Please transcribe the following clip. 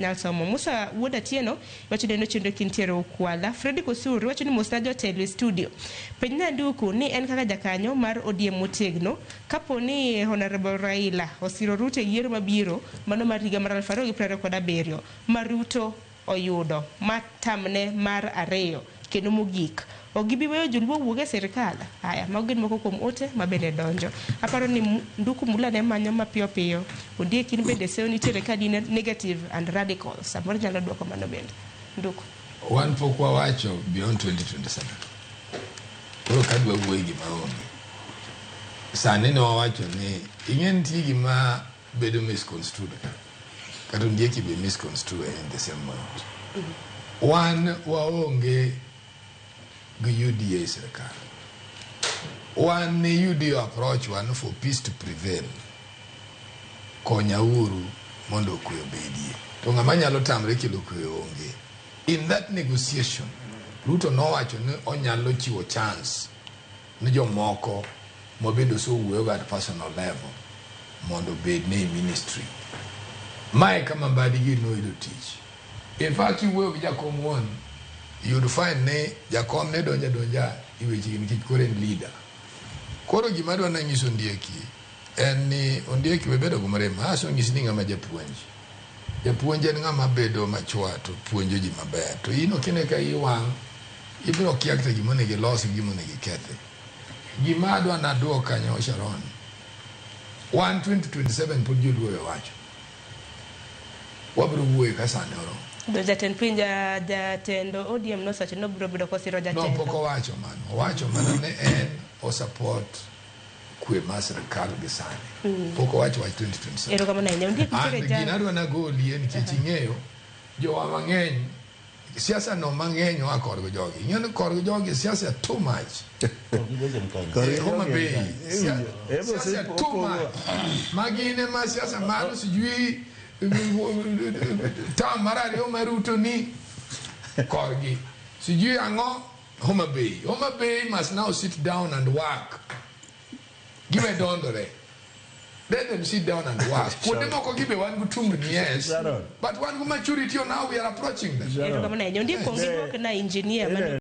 Nyal somo. Musa Wuod Atieno wacho ni en ochendo kintiere Ukwala. Fredrick Osuru wacho ni mosna jotelo e studio. Penj Nyanduku ni en kaka jakanyo mar ODM motegno, kapo ni Honorable Raila osiro Ruto e yiero mabiro mano mar higa mar 2027 ma Ruto oyudo ma tamne mar ariyo kendo mogik, ok gibi weyo joluo wuog e sirkal? Haya, mago gin moko kuom ote ma bende donjo. Aparo ni Nduku Mula ne manyo mapiyo piyo. Ondiek in bende seyo nitiere ka in negative and radical. Samoro inyalo duoko mano bende. Nduku. Wan pok wawacho beyond 2027. Koro ka dwa wuoyo gima onge. Sani ne wawacho ni ing'e nitie gima bedo misconstrued ka. Kata ondieki be misconstrue in the same moment. Wan waonge gi UDA e sirkal. Wan ne UDA approach wan for peace to prevail. Konyauru mondo kwe obedie. To ng'ama nyalo tamre kelo kwe onge. In that negotiation, Ruto nowacho ni onyalo chiwo chance ne jomoko mabende osewuoyogo at personal level mondo obed ne e ministry. Mae kama Mbadi gi noyudo tich. In fact kiwuoyo gi jakom wuon, you'd find ni jakom ne donjo adonja e wechegi nikech koro en leader. Koro gima adwa nanyiso Ondieki en ni Ondieki we bedo gi mirima, asonyisi ni ng'ama japuonj. Japuonj en ng'ama bedo machwa to puonjo ji maber. To in ok ine ka iyi wang', ibiro kia kata gima onego ilos gi gima onego ikethi. Gima adwa naduok kanyo Sharon, wan 2027 pod joluo owe wacho. Wabiro wuoye ka sane oromo. To jatend piny jatend ODM nosewacho ni obiro bedo kosiro No, jatelo. pok owacho mano. Owacho mana ni en o support kwe mar sirkal gi sani. Pok owacho wach 2027. Erokamano ahinya. Ondiek And nitiere ja gina adwa nagolie nikech ing'eyo jowa mang'eny siasa no mang'eny oa korgi jogi. Ing'eyo ni korgi jogi siasa too much. Korgi Homa jogi Bay. en kanyo. Ebo Siasa osep- too opogo. much. Magi ne ma siasa mar sijui tam mar ariyo mar Ruto ni korgi. Sijui ang'o Homa Bay. Homa Bay must now sit down and work. Giwe dondore. Let them sit down and work. Kuonde moko gibe wan gi tungni, yes. Sharon. But wan gi maturity on how we are approaching them. Erokamano ahinya. Ondiek kuong iduok na engineer mane